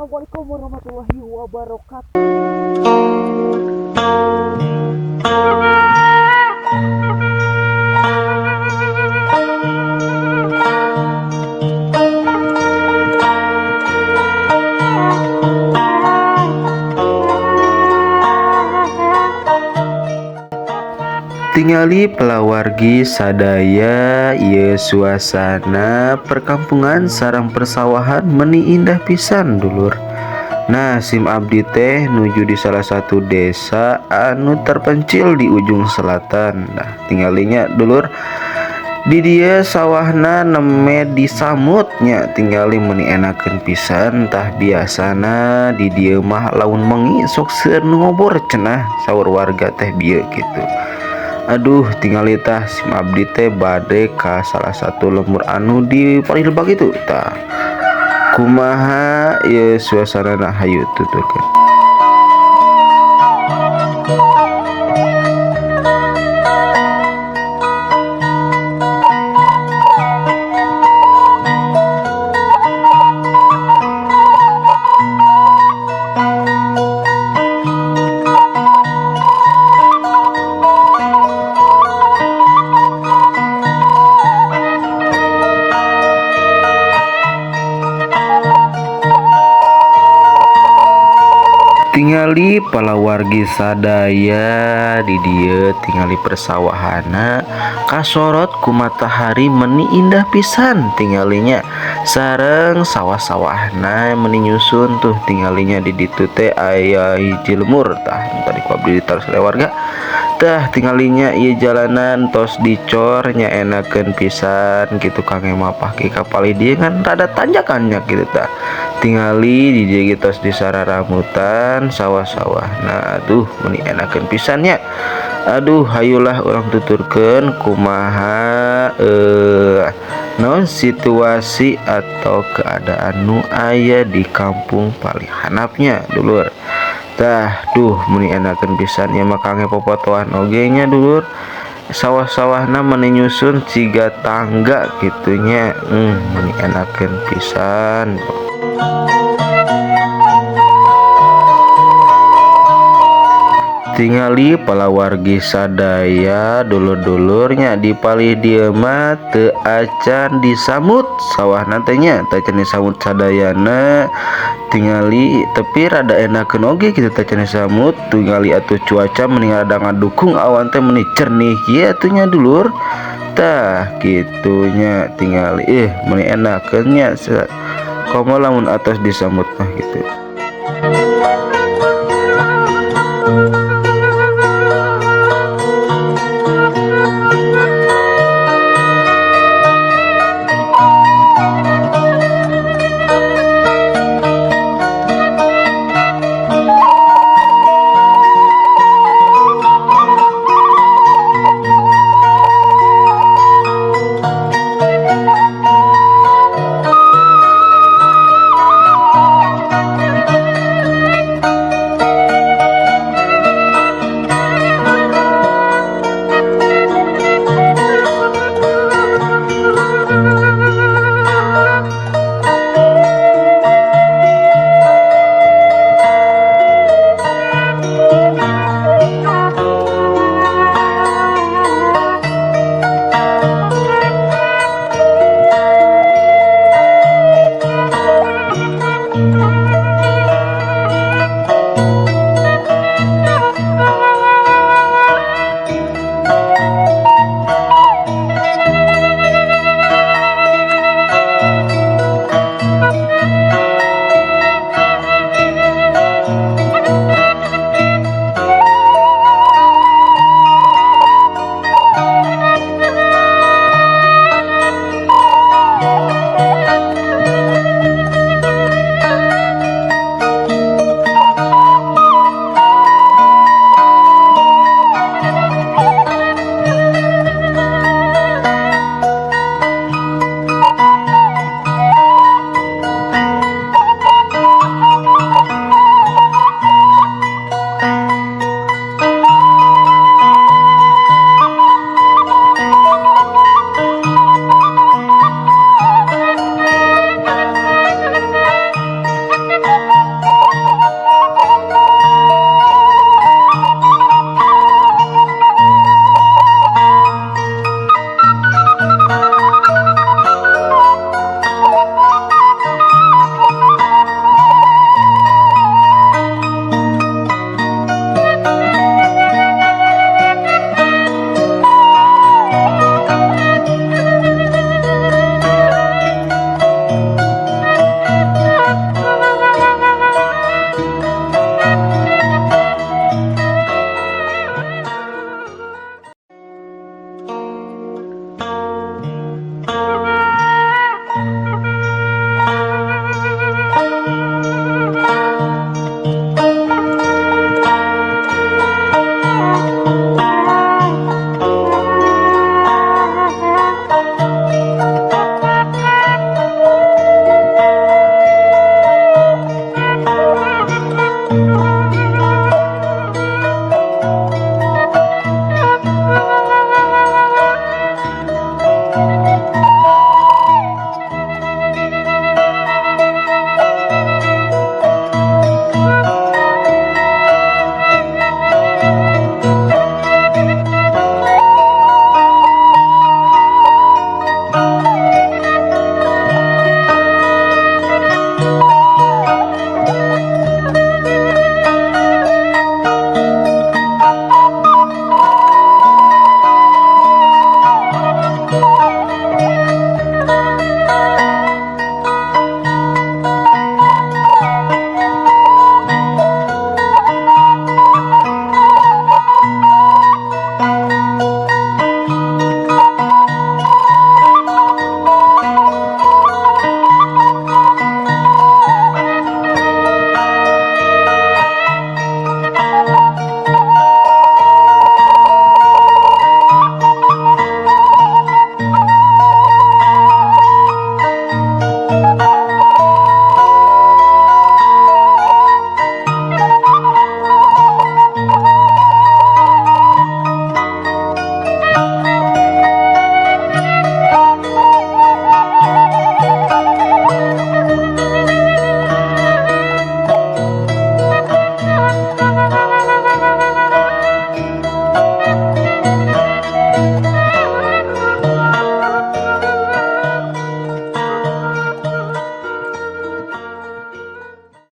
Assalamualaikum warahmatullahi wabarakatuh. Tingali palawargi sadaya, ieu suasana perkampungan sareng persawahan meni indah pisan, dulur. Nah, sim abdi teh nuju di salah satu desa anu terpencil di ujung selatan. Nah, tinggalinya, dulur, di dieu sawahna neme disamutnya. Tingali, meni enakeun pisan. Tah, biasana di dieu mah lamun wengi sok seueur nu ngobor cenah, saur warga teh bieu gitu. Aduh, tingali tah, sim abdi teh bade ka salah satu lembur anu di palih lebak itu. Tah, kumaha ieu suasanana? Hayu tuturkeun. Tingali palawargi sadaya, di dieu tingali persawahana kasorot ku matahari, meni indah pisan tingalinya, sareng sawah-sawahna meni nyusun. Tuh, tingalinya, di ditu teh aya hiji lemur. Tah, tadi ku abdi ditaros oleh warga. Tah, tingalinya, ieu jalanan tos dicor nya, enakeun pisan gitu kangge mapah ka palih dieu, kan rada tanjakannya gitu. Tah, tingali, di dieu tos disararamutan sawah-sawahna. Aduh, meni enakeun pisan nya. Aduh, hayulah urang tuturkeun kumaha naon situasi atau keadaan nu aya di kampung palih handapnya, dulur. Tah, duh, meni enakeun pisan nya mah kangge popotoan oge nya, dulur. Sawah-sawahna meni nyusun siga tangga kitu nya, meni enakeun pisan. Tingali palawargi sadaya, dulur-dulurnya, di palih dieu mah teu acan disamut sawahna teh nya, teu acan disamut sadayana. Tingali, tapi rada enakeun oge kitu teu acan disamut. Tingali atuh, cuaca meni rada ngadukung, awan teh meni cernih kieu atuh nya, dulur. Tah, kitu nya. Tingali, ih, meni enakeun nya, komo lamun atos disamut mah gitu.